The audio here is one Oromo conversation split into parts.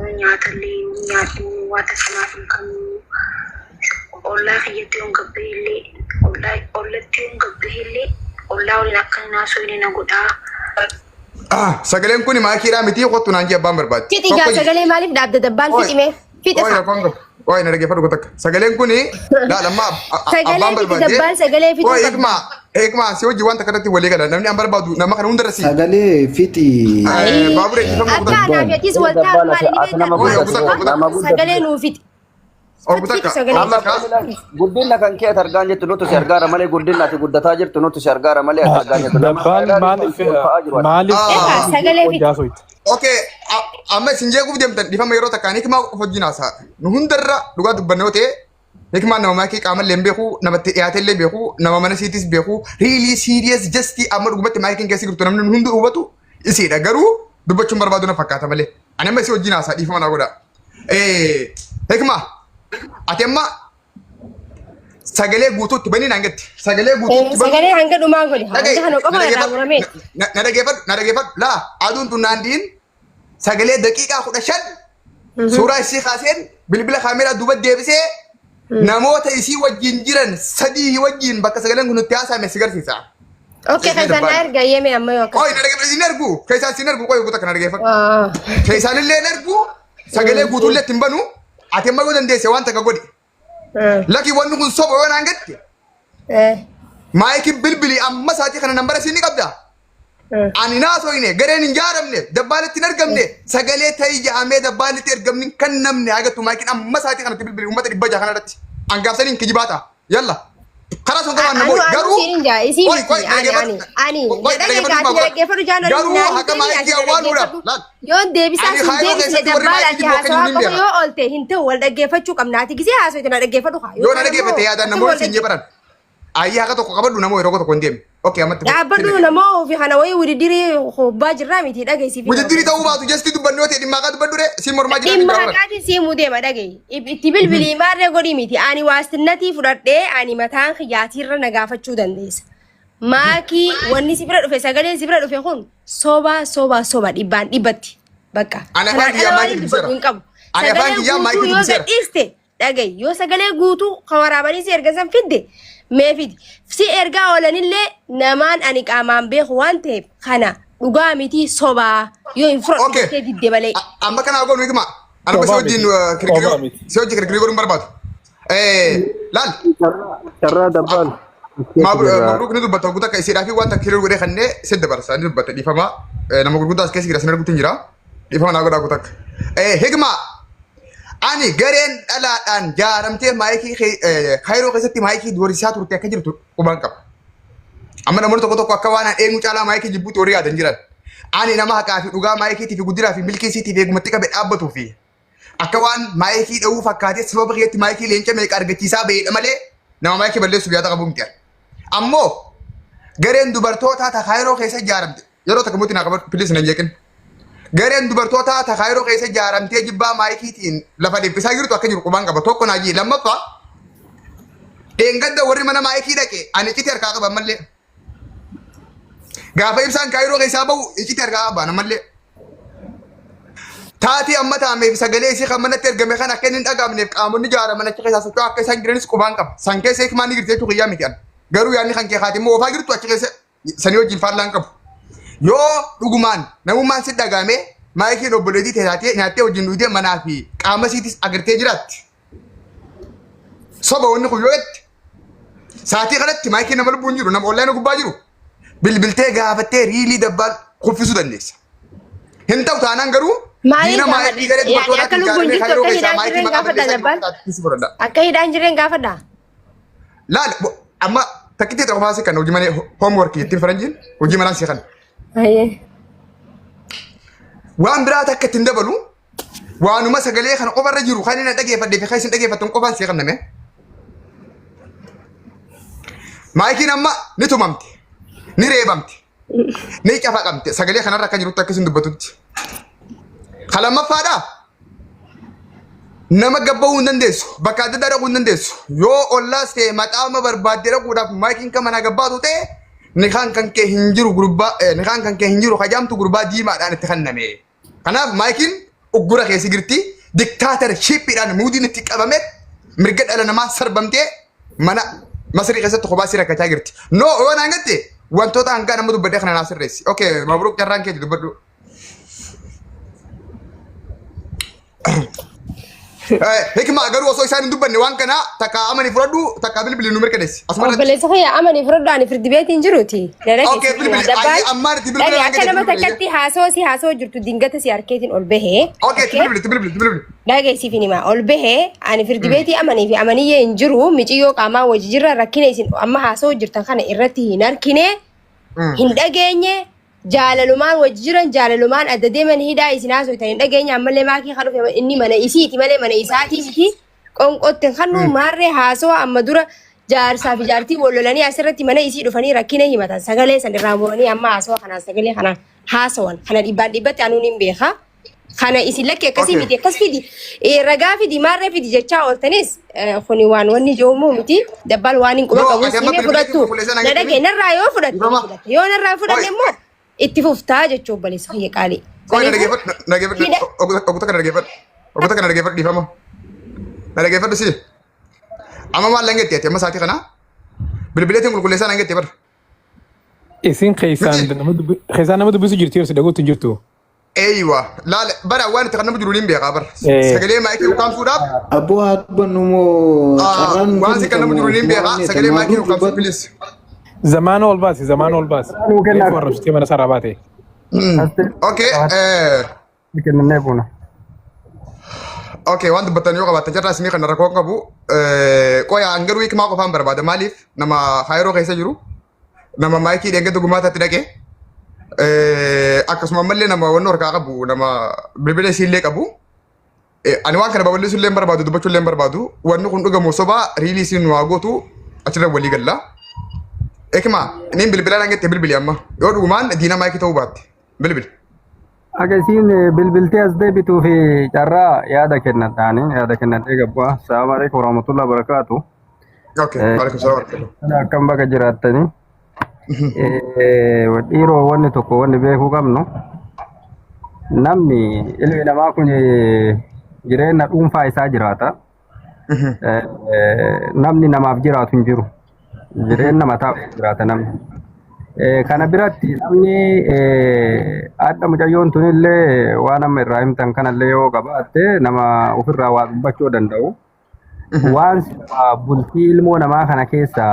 Nyaatallee yoon nyaadhu waa takka naaf hin kennu. Ollaa kiyyatti yoon gabbee illee ollaa ollatti yoon gabbee illee ollaa waliin akka hin haasofne na godhaa. Ah, sagaleen kun maakiidhaa miti kottu naan jee abbaan barbaadde. Fixi gaa sagalee maaliif dhaabde dabbaal fixi mee fixi Oye, haa. afaan qabu. Oye, na dhaggeeffadhu takka. Sagaleen kun laal amma Sagalee abbaan fixi barbaadde. dabbaal sagalee fixuu Oye, qabda. hikmaa, hikmaa si hojii wanta kanatti walii gala. Namni an barbaadu nama kana hundarra si. Sagalee fixi. Baabura eebbifama Akka kutaa. anaaf yatis wal taa'u maali ni Ati nama Oye, beektaa? oguta guddatu oguta. nama guddatu. Sagalee nuu fixi. Oguta Fixi sagalee. Oguta. Guddinna kan kee ati argaa jirtu nuti si argaara malee guddinna ati guddataa jirtu nuti si argaara malee ati argaa jirtu. Nama Dabbaan faayidaa maaliif ol ka'aa jiru ati. maaliif Egaa sagalee fixi. hojjaasoiti? Okay, amma isin jeequuf deemtan dhifama yeroo takkaan hikmaa of wajjin haasa'a. Nu hundarra dhugaa dubbanne yoo ta'e hikmaan nama maakii qaamallee hin beeku, namatti dhiyaate illee beeku, nama mana siitis beeku, really serious just amma dhugumatti maakiin keessa jirtu namni nu hundi hubatu isiidha. Garuu dubbachuun barbaadu na fakkaata malee. Ani amma isii wajjin haasa'a dhiifama naa godha. Hikmaa ati amma sagalee guutuutti banii naan jetti. Sagalee guutuutti banii. Sagalee hanga dhumaa godhi. Hanga kana qofa irraa muramee. Na dhageeffadhu, na dhageeffadhu. Laa, aduun tun naan diin sagalee daqiiqaa 15 suuraa isii kaaseen bilbila kaameeraa duuba deebisee namoota isii wajjin jiran sadii wajjin bakka sagaleen kun itti haasa'ame si garsiisa. Okay, keessaan na erga yeme amma yoo akkas. Qoy na dhageeffadhu, isin ergu. Keessaan isin ergu, qoy guutuu kana dhageeffadhu. Ah. Keessaan illee hin ergu, sagalee guutuullee ittiin banu. Ati amma yoo dandeesse waan takka godhi. Lakki wanni kun soba yoo naan jette maayikiin bilbilii amma sa'aatii kana nambara siin ni qabda. Ani naasoyne gareen hin jaaramne dabbaalitti hin argamne sagalee ta'ii ja'amee dabbaalitti ergamni kan namni agattu maayikiin amma sa'aatii kanatti bilbilii uummata 600 kana irratti hangaafsaniin kijibaa ta'a. Yalla. Karaa sun qabaan Anu namoota anu garuu siin hin jaa isii Qoy, qoy, miti ani ani ani qoy, na dhagee dhaggeeffadhu gaati maal dhaggeeffadhu jaan Garuu haqa maayikii awwaaluudhaaf laal. Yoon deebisaa Ani siin kaayiroo deebisne keessatti warri dabbaal maayikii ati jibboo akka haasawaa jiru hin qofa beeka. yoo oolte hin ta'u wal dhaggeeffachuu qabna ati gisee haasawte na dhaggeeffadhu haa Yoo na dhaggeeffatte yaadaan namoonni siin jebaran. Ayyee haqa tokko qabadhu namoo yeroo tokko hin deemne. Okay ammatti fufi. Dhaabbadhu namoo ofii kana wayii wudidirii hobbaa jirraa miti dhageessiif. Wudidirii ta'uu baatu jesti dubbannu yoo ta'e dhimma haqaa dubbadhu ree siin mormaa jiraa Dhimma hin jaabaran. haqaatiin siimuu deema dhagaye. Itti bilbilii maarree godhii miti. Ani waastinnatii fudhadhee ani mataan kiyyaatiirra na gaafachuu dandeessa. Maakii wanni si bira dhufe sagaleen si bira dhufe kun soba soba soba dhibbaan dhibbatti. Bakka. Ani afaan Kanaan kiyyaa ala waan maakii hin dubbadhu dubbiseera. hin qabu. Ani afaan Sagalee kiyyaa guutuu maakii yoo dubbiseera. gadhiiste dhagayi yoo sagalee guutuu kan waraabanii si erga san fidde mee fidi si ergaa oolanillee namaan ani qaamaan beeku waan ta'eef kana dhugaa miti sobaa yoo hin fudhadhu Okay. jettee didde malee. Amma kana goonu hikma. Ani amma si Sobaa wajjin miti. kirkirii Sobaa miti. si wajjin kirkirii godhuun barbaadu. Laal. Carraa dabbaan. Mabruuk ni dubbata guutuu akka isiidhaa fi wanta kirkirii godhee kannee si dabarsa ni dubbata dhiifama. Nama gurguddaa as keessa jira sin arguutti hin jira. Dhiifama naa godhaa guutuu akka. Hikma. Ani gareen dhalaadhaan jaaramtee maayikii kaayiroo keessatti maayikii doorsisaa turte akka jirtu qubaan qaba. Amma namoonni tokko tokko akka waan eenyu caalaa maayikii jibbuutti warri yaadan jiran. Ani nama haqaa fi dhugaa maayikiitii fi guddinaa fi milkii isiitiif eegumatti qabe dhaabbatuu fi akka waan maayikii dha'uu fakkaatee sababa kiyyatti maayikii leenca meeqa argachiisaa ba'eedha malee nama maayikii balleessuuf yaada qabu miti. Ammoo gareen dubartootaa ta kaayiroo keessa ijaaramte yeroo takka mutti naa qabadhu please nan jeeqin. Gareen dubartootaa ta kaayiroo keessa ijaaramtee jibbaa maayikiitiin lafa dhiphisaa jirtu akka jiru qubaan qaba. Tokko naa jii lammaffaa dheengadda warri mana maayikii dhaqe ani iccitii harkaa qaba ammallee. Gaafa ibsaan kaayiroo keessaa bahu iccitii harkaa qaba ammallee. Taatii amma taameef sagalee isii kan manatti ergame kan akka inni hin dhagaamneef qaamonni ijaaraman achi keessaa socho'aa akka isaan jiranis qubaan qaba. San keessa hiikmaan ni jirti jechuu kiyyaa miti an. Garuu yaadni kan kee kaati immoo oofaa jirtu achi keessa sanii wajjin faallaa hin qabu. Yoo dhugumaan namummaan si dhagaame maayikiin obboleettii tee taatee nyaattee wajjin dhugdee manaa fi qaama isiitis agartee jiraatti. Soba wanni kun yoo jette saatii kanatti maayikiin nama lubbuun jiru nama onlaayina gubbaa jiru bilbiltee gaafattee riilii dabbaan kuffisuu dandeessa. Hin ta'u taanaan garuu Maaliin diina gaafadha? maayikii garee Yaani akka dubartootaatiin lubbuun ijaaramee jirtu kaayiroo akka keessaa hidhaan maayikii jirreen maqaa gaafadha balleessaa dabbaan. jiru kuffisuu fudhadha. Akka hidhaan jirreen gaafadha. Laal amma takkitti tokko faasii kan hojii malee homework ittiin faranjiin hojii manaa si kan. Ayyee. Waan biraa takka ittiin dabalu waanuma sagalee kana qofarra jiru kan inni dhageeffadhee fi kan isin dhageeffattan qofaan si kanname. Maayikiin amma ni tumamte, ni reebamte, ni cafaqamte sagalee kanarra akka jirutti akka isin dubbatutti. Kan lammaffaadhaa nama gabbahuu hin dandeessu bakka adda addaa dhaquu hin dandeessu yoo ollaas ta'e maxaama barbaadde dhaquudhaaf maayikiin kan manaa gabbaatu ta'e nikaan kan kee hin jiru gurbaa nikaan kan kee hin jiru kajaamtu gurbaa diimaadhaan itti kenname. Kanaaf maayikiin Uggura keessa jirti. Dictatorshipidhaan muudiin itti qabame mirga dhala namaa sarbamtee mana Masrii keessatti kophaa isii rakkachaa jirti. No, yoo naan jette, wantoota hangaa nama dubbadhee kana naa sirreessi. Okay, Mabruuk, carraan keeti, dubbadhu. Hikmaa, garuu osoo isaan hin dubbanne waan kana takka amanii fudhadhu, takka bilbilii nu mirkaneessi. Asuma irratti. Obboleessa kiyya, amanii fudhadhu, ani firdi beetiin jiruuti. Okay, bilbili. Ayyee, ammaan itti bilbila Dhage naan akka gadi nama bilbili. takkatti haasoo si haasoo jirtu dingata si harkeetiin ol bahee. Okay, itti bilbili, itti bilbili, itti bilbili. Dhage siif hin himaa ol bahee, ani firdi beetii amanii fi amaniyyee hin jiru. Miciyyoo qaamaa wajji jirra, rakkina isin amma haasoo jirtan kana irratti hin harkine, hin dhageenye. Jaalalumaan wajji jiran, jaalalumaan adda deeman. Hidhaa isin haasoftan hin dhageenye. Ammallee maakii kan dhufe inni mana isiiti malee mana isaatii miti. Qonqotti kan nu maarree haasawaa amma dura jaarsaa fi jaartii wal lolanii asirratti mana isii dhufanii rakkina himatan sagalee san irraa muranii amma haasawaa kanaan sagalee kanaan haasawan kana dhibbaan dhibbatti anuun hin beeka. Kana isin lakki akkasii miti, akkas fidi, ragaa fidi, maarree fidi jechaa ooltanis, kuni waan wanni joomuu miti. Dabbaal waan hin quba No, qabu ati amma siimee bilbila fudhattu qulqulleessaa na naan dhagee narraa yoo fudhatte Dhiifama. Fudhatte yoo narraa fudhanne Oi. immoo itti fuftaa jechuu, obboleessa kiyya qaalii. Qoy, na Saniifuu dhaggeeffadhu, na dhaggeeffadhu, oggota kana dhaggeeffadhu. Oggota kana dhaggeeffadhu, dhiifama. Na dhaggeeffadhu si. Amma maal lan jette ati amma sa'aatii kana? Bilbileetiin qulqulleessaa nan jette bara. Isin keessaan Miti. nama keessaan nama dubbisu jirti yoo si dhaguutti hin jirtu. Eeywa. Laala bara waan itti kan nama jiru niin beekaa bara. Eh. Sagalee maayikii ukkaamsuudhaaf Abboo, haa dubbannu moo carraan nu waan si kan nama jiru niin beekaa, sagalee maayikii ukkaamsuu dubbadhu. please. Zamaana ol baasi, zamaana ol baasi. Nuu kennaa. Reefu arrabsitee mana sarara baate. Okay. Kennee buuna. Okay, waan dubbattan yoo qabaattan carraa isinii kana rakkoo hin qabu. Qoya, an garuu hiikmaa qofaan barbaada. Maaliif nama Kaayiroo keessa jiru, nama maayikii dheengadda gumaataatti dhaqe, akkasuma ammallee nama wanni harkaa qabu, nama bilbila isiillee qabu. Ani waan kana babal'isuu illee hin barbaadu, dubbachuu illee hin barbaadu. Wanni kun dhugamu sobaa riilii isiin nu haa gootu, achirra walii galla. Hikmaa, niin bilbilaa naan jette, bilbili amma. Yoo dhugumaan diina maayikii ta'uu baatte bilbili. Akka isiin bilbiltee as deebituu fi carraa yaada kennadhaani yaada kennadhee gabbaa. Salaamu alaikum warahmatullahi wabarakatuh. Okay, waalaikum salaam warahmatullahi. Akkam baga jiraattanii. Dhiiroo, wanni tokko wanni beekuu qabnu, namni ilmi namaa kun jireenya dhuunfaa isaa jiraata. Namni namaaf jiraatu hin jiru. Jireenya mataa jiraata namni. Kana biratti namni adda mucayyoon tunillee waan amma irraa himtan kanallee yoo qabaatte nama ofirraa waa dubbachuu danda'u. Waan bultii ilmoo namaa kana keessa,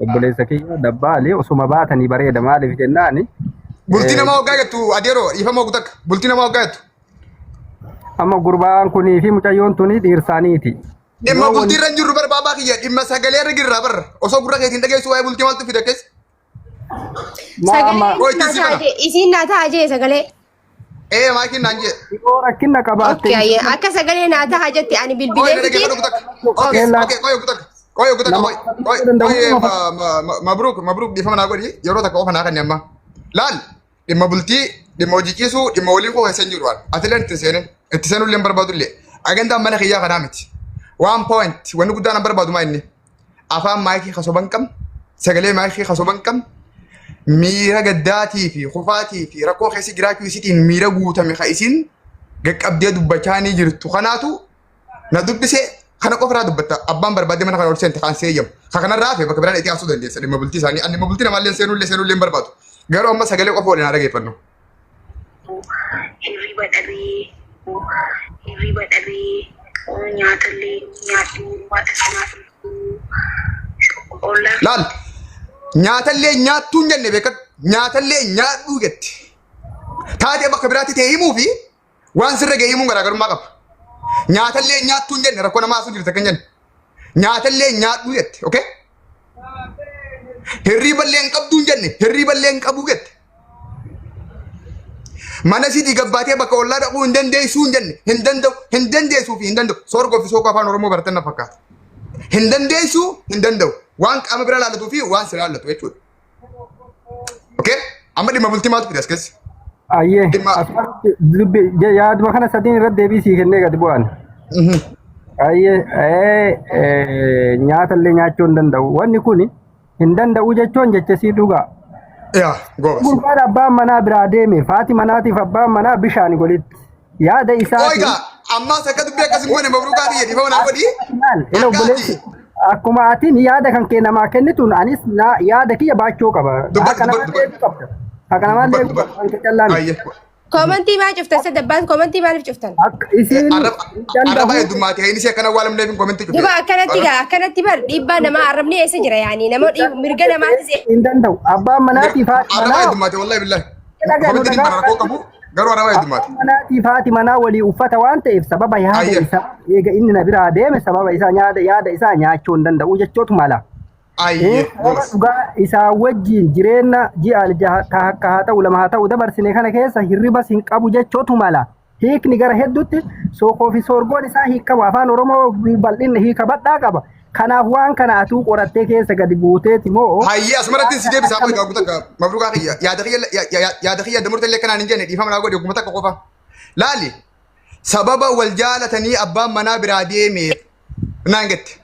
obboleessa kiyya dabbaali, osuma baatanii bareeda. Maaliif jennaani, Bultii namaa waggaa jettu, adeeroo, dhiifama, waggaa takka bultii namaa waggaa jettu. Amma gurbaan kunii fi mucayyoon tuni dhiirsaaniiti. Dhimma bultii irra hin jirru bar, baabaa kiyya, dhimma sagalee irra jirra bar. Osoo gurra keetiin dhageessu waa'ee bultii maaltu fida keessa? Sagalee Oi, isiin naa itti ta'a si jee, isiin naa ta'a jee sagalee. Ee, maakiin naan jee. Yoo rakkina qabaatte Okay, ayyee akka sagalee naa ta'a jette ani Qoy, bilbilee na fiti. dhaggeeffadhu takka. Okay, okay, qoy takka. Qoy takka, qoy. Qoy, qoy, Mabruuk, Mabruuk, dhiifama naa godhi, yeroo takka qofa naa kanni amma. Laal, dhimma bultii, dhimma hojii ciisuu, dhimma waliin koo keessa hin jiru waan. Atileen itti seenin. Itti seenuu illee hin barbaadu illee. Agendaan mana kiyyaa kanaa miti. One point, wanni guddaan an barbaadu maa inni? Afaan maayikii kasoban qabne, sagalee maayikii kasoban qabne, miira gaddaatii fi kufaatii fi rakkoo keessa jiraachuu isiitiin miira guutame ka isin qaqqabdee dubbachaa ni jirtu kanaatu na dubbise. Kana qofa irraa dubbatta. Abbaan barbaadee mana kana ol seente kaan seeyyamu ka kanarraa hafe bakka biraan itti haasuu dandeessa. Dhimma bultii isaanii ani dhimma bultii namaallee seenullee hin barbaadu, garuu amma sagalee qofa waliin haa dhageeffannu. Hirriba dhabee, hirriba dhabee, nyaatallee nyaadhu waan kanaaf ollaa Laal, nyaatallee nyaattuu hin jenne, beekadhu, nyaatallee nyaadhuu jette. Taatee bakka biraatti ta'e himuu fi waan sirra ga'e himuun garaagarummaa qaba. Nyaatallee nyaattuu hin jenne, rakkoo namaa asuu jirte kan jenne. Nyaatallee nyaadhuu jette, okay? Hirriiballee hin qabduu hin jenne, hirriiballee hin qabuu jette. Mana isiitii gabbaatee bakka ollaa dhaquu hin dandeessuu hin jenne, hin danda'u, hin dandeessuu fi hin danda'u. Soorgoo fi sookoo afaan Oromoo baratan na fakkaata. Hin dandeessuu, hin danda'u. Waan qaama bira laallatu fi waan si laallatu jechuudha. Okay? Amma dhimma bultii maaltu fide as keessa? Ayyee, asumatti dubbi yaaduma kana sadiin irratti deebii sii kennee gadi bu'an. Ayyee, nyaata illee nyaachuu hin danda'u. Wanni kun hin danda'u jechuun jecha sii dhugaa. Yaa, goobas. Gurbaan abbaan manaa biraa deeme, faati manaatiif abbaan manaa bishaan golitti. Yaada isaatiin Oiga, ammaas akka dubbii akkas hin goone mabruukaa kiyya dhiifama naa godhi. Maal? Ila obboleessi akkuma atiin yaada kan kee namaa kennituun anis yaada kiyya baachuu qaba. Dubbadhu, Haqa namaa dubbadhu, deebi'uu qabda. Haqa namaa Dubbadhu, deebi'uu qabda. Kan kee callaa miti. Ayyee. Koomantii maal cuftan? Sadabbaas koomantii maaliif cuftan? Akka isiin Arraba danda'u heddummaate inni ishee akkana awwaalamneef hin komentii cufe. Duba akkanatti gaa akkanatti bar dhiibbaa namaa arrabni eessa jira yaani nama mirga namaatis hin danda'u. Abbaan manaatii fi haati Arraba manaa heddummaate wallahi billahi. Dhagaa, Komentiin hin dhagaa. bara rakkoo qabu garuu arraba heddummaate. Abbaan manaatii fi haati manaa walii uffata waan ta'eef sababa yaada Ayyee. isaa eega inni na biraa deeme sababa isaa nyaata yaada isaa nyaachuu hin danda'u jechuutu mala. Ayyee. Sababa Goos. dhugaa isaa wajjin jireenya ji'a jaha takka haa ta'u lama haa ta'u dabarsine kana keessa hirribas hin qabu jechuutu mala. Hiikni gara hedduutti sookoo fi soorgoon isaa hiikama afaan Oromoo bal'inni hiika bal'aa qaba. Kanaaf waan kana atuu qorattee keessa gadi buuteeti moo Hayyee asumarratti si deebisaa qofa egaa takka mabruukaa kiyya yaada kiyya yaada kiyya damurta illee kanaan hin jenne dhiifama naa godhi oguma takka qofa. Laali sababa wal jaalatanii abbaan manaa biraa deemeef naan jette.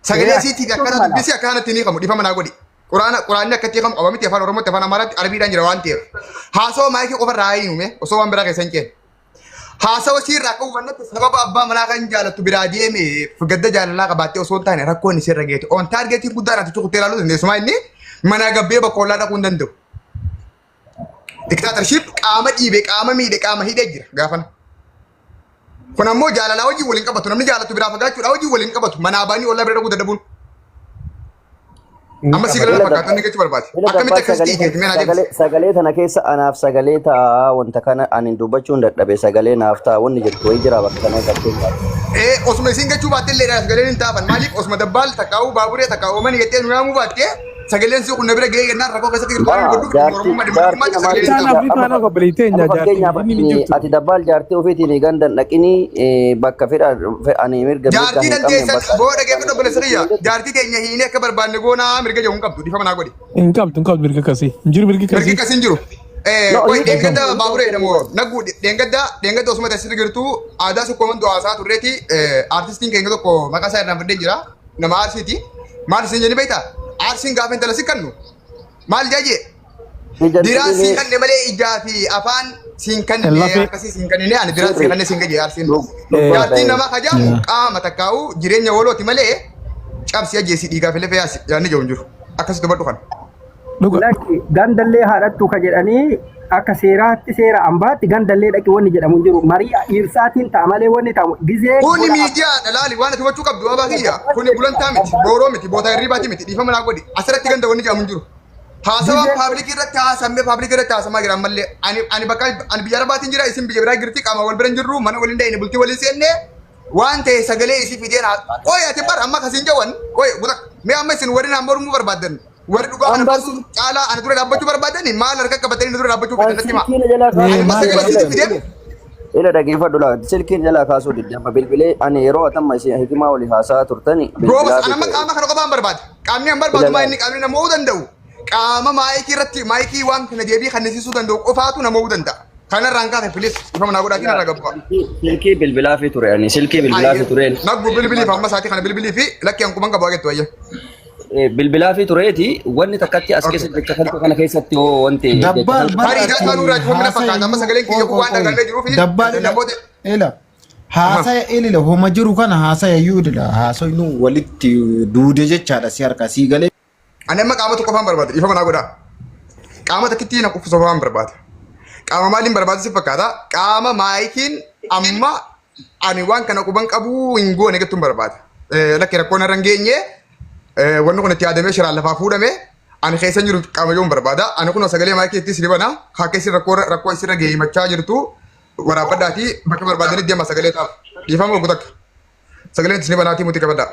Sagalee isiitiif akkana dubbisi akkanatti ni qabu dhiifama naa godhi. Quraana quraanni akkatti hiikamu qaba miti afaan Oromootti afaan Amaaraatti Arabiidhaan jira waan ta'eef. Haasawaa maayikii qofa irraa hinume osoo waan biraa keessa hin ceene. Haasawa isiirraa akka hubannetti sababa abbaa manaa kan jaalattu biraa deemeef gadda jaalalaa qabaattee osoo hin taane rakkoon isheerra geete. On taargeetiin guddaan ati cuquttee ilaaluu dandeessu maa inni manaa gabbee bakka ollaa dhaquu hin danda'u. Diktaatarshiip qaama dhiibe qaama miidhe qaama hidhee jira gaafana. Kun ammoo jaalalaa wajjin waliin qabatu namni jaalattu biraa fagaachuudhaa wajjin waliin qabatu manaa baanii ollaa bira dhaquu dadhabuun. Amma si galala fakkaatu inni jechuu barbaade. Akkamitti akkasitti hiikeeti mee naa deebisi. Sagalee tana keessa anaaf sagalee ta'a wanta kana ani dubbachuun dadhabe sagalee naaf ta'a wanni jettu wayii jira bakka kana gartee. Osuma isin gachuu baatte illee sagaleen hin taafan maaliif osuma dabbaal takkaa'uu baaburee takkaa'uu mani jettee nu yaamuu baatte sagaleen si kun na bira ga'ee jennaan rakkoo keessatti jirtu waan godhuuf oromummaa dhimma dhimmaatti sagaleen hin Isaan taafan. Afrikaa nama obboleettii Amma eenyaa jaartiin fakkeenyaaf inni ni jirtu. ati dabbaal jaartii ofiitiin gandan dhaqinii bakka fedha ani mirga mirga Jaartii hin qabne dandeessan bakka booda geeffadhu obboleessa kiyya jaartii teenya hiinee akka barbaanne goonaa mirga jedhu hin qabdu dhiifama naa godhi. Hin qabdu hin qabdu mirga akkasii. Hin jiru mirgi Mirgi akkasii. akkasii hin jiru. No, Qoy hin dheengadda baaburee jedhamu naggu dheengadda dheengadda osuma teessee jirtu aadaa sukkoo mandoo haasaa turreeti aartistiin keenya tokko maqaa isaa irraan fidee jira nama aarsiiti. Maal isin jenni beektaa? Aarsiin gaafa intala si kannu maal jaajee? Diraan siin kanne malee ijaa fi afaan siin kanne Lafee. akkasii siin kannine ani diraan siin kanne siin gaje aarsiin. Jaartiin nama kajaamu qaama takkaa'u jireenya walooti malee cabsi ajjeesii dhiigaa fi lafee yaadni jiru hin jiru. Akkasitti hubadhu kana. Dhuga. Lakki gandallee haadhattu ka jedhanii akka seeraatti seera ambaatti gandallee dhaqi wanni jedhamu hin jiru. Marii dhiirsaatiin ta'a malee wanni ta'u gizee Kuni miidiyaadha laali waan ati hubachuu qabdu abaa kiyya. Kuni gulantaa miti, booroo miti, boota hirribaati miti, dhiifama naa godhi. Asirratti ganda wanni jedhamu hin jiru. Haasawaan paablikii irratti haasamee paablikii irratti haasamaa jira ammallee. Ani bakka ani biyya arabaatiin jira isin biyya biraa jirti qaama wal bira hin jirru mana waliin dhahine bultii waliin seenne waan ta'e sagalee isii fideen haa. Qoy ati bar amma kasiin jawan qoy guta mee amma isin warri naan mormuu barbaaddan warri dhugaa kana baasuu caalaa ana dura dhaabbachuu barbaadan maal harka qabatanii na dura dhaabbachuu feetan natti himaa. Silkiin jalaa Ani amma kaasuu sagalee isiitti fideen Ila dhageeffadhu laa silkiin jalaa kaasuu didde amma bilbilee ani yeroo atamma isin hikimaa olii haasaa turtani Goobas bilbilaa an amma fi qaama kana qofaan barbaada. Qaamni an barbaadu maa inni qaamni nama mo'uu danda'u. Qaama maayikii irratti maayikii waan kana deebii kannisiisuu danda'u qofaatu nama mo'uu danda'a. Kanarraan kaase filis ifama naa godhaatiin irraa gabbu'a. silkii bilbilaa fi ture ani silkii bilbilaa fi tureen Naggu bilbiliif amma sa'aatii kana bilbilii fi lakki an quban qabu agettu ayya. Bilbilaa fi tureeti wanni takkatti as keessa jecha kan kana keessatti hoo wanti jecha Dabbaal kan bara Tarii ati daa nurraa cufamina haasaya fakkaata amma iyyuu sagaleen kiyya qoy kun qoy waan qoy dhagalee jiruu fi dabbaal ila namoota ila haasaya ilila homa jiru kana haasaya iyyuu ilila haasaynu walitti duude jechaadha si harka sii galee. Ani amma qaama tokko qofaan barbaada dhiifama naa godhaa. Qaama takkittii na qofaan qofaan barbaada. Qaama maaliin barbaada si fakkaata? Qaama maayikiin amma ani waan kana quban qabuu hin goone jettuun barbaada. Lakki rakkoon irra hin geenye wanni kun itti yaadamee shiraan lafaa fuudhame ani keessa hin jiru qaama yoon barbaada. Ani kun sagalee maayikii itti siribana haa keessi rakkoo rakkoo isirra ga'ee himachaa jirtu waraabbadhaatii bakka barbaadanitti deema sagalee taaf. Dhiifama ogu takka. Sagaleen itti siribanaati muti qabadhaa.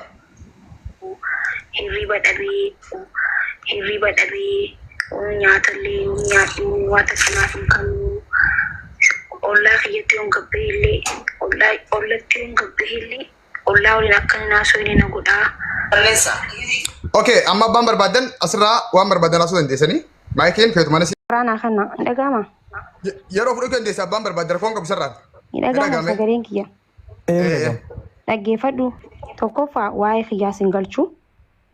Hirriba dhabee hirriba dhabee nyaatallee yoon nyaadhu waan takka naaf hin kennu. Ollaa kiyyatti yoon gabbee illee ollaa ollatti yoon gabbee illee ollaa waliin akka inni haasofne na godhaa. Okay, amma abbaan barbaadan asirraa waan barbaadan haasuu dandeessanii. Maayikiin feetu mana si Waraanaa kana ni dhaga'ama. yeroo fudhachuu dandeessa abbaan barbaadan rakkoon qabu sirraan. Ni dhaga'ama Dhaga'ame. sagaleen kiyya. Dhaggeeffadhu tokkoffaa waa'ee kiyyaas hin galchu.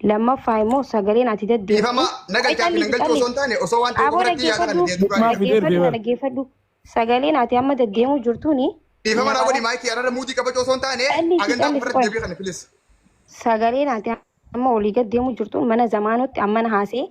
Lammaffaa immoo sagaleen ati deddeebitu. Dhiifama na galchaa fi nan galchuu osoo hin taane osoo waan ta'e Aboo qofa irratti yaada kana dhaggeeffadhu. deemtuu Maaf fidee Dhaggeeffadhu dhufee dhaggeeffadhu. Sagaleen ati amma deddeemu jirtuuni Dhiifama naa godhi maayikii arara muudii qabachuu osoo hin taane Calliisi agandaa calliisi ofirratti qoy. deebii kana filis. Sagalee naati amma olii gad deemu jirtuun mana zamaanotti amma na haasee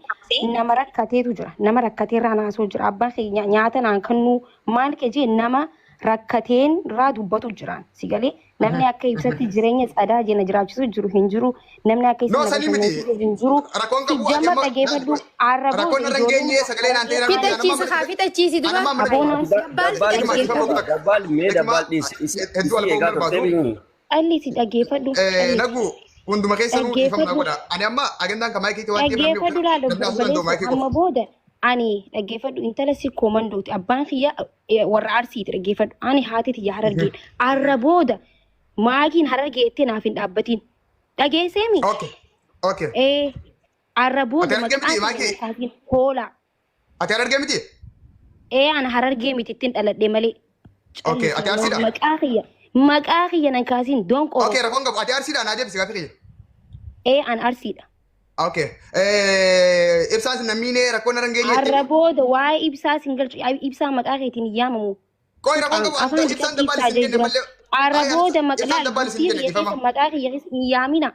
nama rakkateetu jira. Nama rakkateerraa na haasoo jira. Abbaan keenya nyaata naan kennuu maal kee jee nama rakkateen irraa dubbatu jiraan. Si galee namni akka ibsatti jireenya tsadaa jena jiraachisu jiru hin jiru. Namni akka No isa na sanii miti. bashannansiise hin jiru. Rakkoon Si qabu ati jamma amma dhageeffadhu arra rakkoon booda irra hin ijoolleen geenye sagalee naan ta'e Fixachiisi haa fixachiisi Ani duba. amma mana Aboonaan Dabbaal Hikma dhiifama dhiisi. guutaa. Dabbaal mee Hikma dabbaal dhiisi. hedduu Isii alkoon eegaa turtee barbaadu. miini. Calliisi dhageeffadhu. Calliisi. Nagu hunduma keessanuu dhiifama naa Dhaggeeffadhu. godha. Ani amma agendaan kan maayikii waan ta'eef namni Dhaggeeffadhu laal namni haasuu danda'u obboleessa maayikii qofa. amma booda ani dhaggeeffadhu intala si koomandooti abbaan kiyya warra arsiiti dhaggeeffadhu ani haati tiyya harargeedha arra booda maakiin harargeettee naaf hin dhaabbatiin dhageesseemi Okay. Okay. ee arra Ati booda harargee maqaan miti kiyya maayikii? kaasin hoolaa Ati harargee miti? ee ana harargee miti ittiin dhaladhe malee Okay. Ati callisii arsiidha? maqaa kiyya nan kaasin doonqooroo Okay rakkoon qabu. Ati arsiidha naa deebisi gaaffii kiyya. ee an arsiidha. Okay. Ibsaan sin nammiinee rakkoon irra hin geenye Arra jettee. booda waa'ee ibsaa sin galchu ibsaa maqaa keetiin hin yaamamu. Qoy rakkoon qabu. Afaan Ibsaan dhiqadhi dabbaal ibsaa isin kenne jira. malee. Arra booda Ibsaan maqaa dabbaal isin bultii kenne kiyya keessa dhiifama. maqaa kiyya keessa hin yaamina.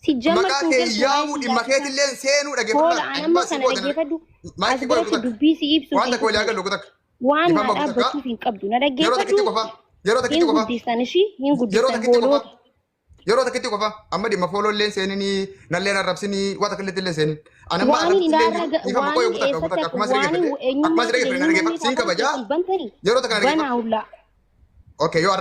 Si Maqaa jammartuun kee galchu waa'ee yaamuu dhimma siyaasaa. keetillee seenuu Hoola dhaggeeffadhaa. an Ani amma baasii kana booda dhaggeeffadhu. As maayikii qoy biratti guutaa. dubbii si ibsuuf Waan hin takka walii dhufne. agallu guutaa. Waan Dhiifama na guutaa. dhaabbachuuf hin qabdu. Na Yeroo takkitti dhaggeeffadhu. qofa. Yeroo takkitti Hin qofa. guddisan ishii hin Yeroo guddisan takkitti qofa. hooloota. Yeroo takkitti qofa. Amma dhimma foolollee seeninii nalleen arrabsinii waan takka illee seenin. Ani amma Waan hin arrabsillee ilaarraa jiru. Dhiifama qoy waan guutaa eessatti guutaa. akka Akkuma si waan dhaggeeffadhe. Akkuma eenyummaa si kiyya dhaggeeffadhe na eenyummaa dhaggeeffadhe. Siin afaan kabajaa. keessan bantanii Yeroo takka na banaa dhaggeeffadhu. hullaa. Okay yoo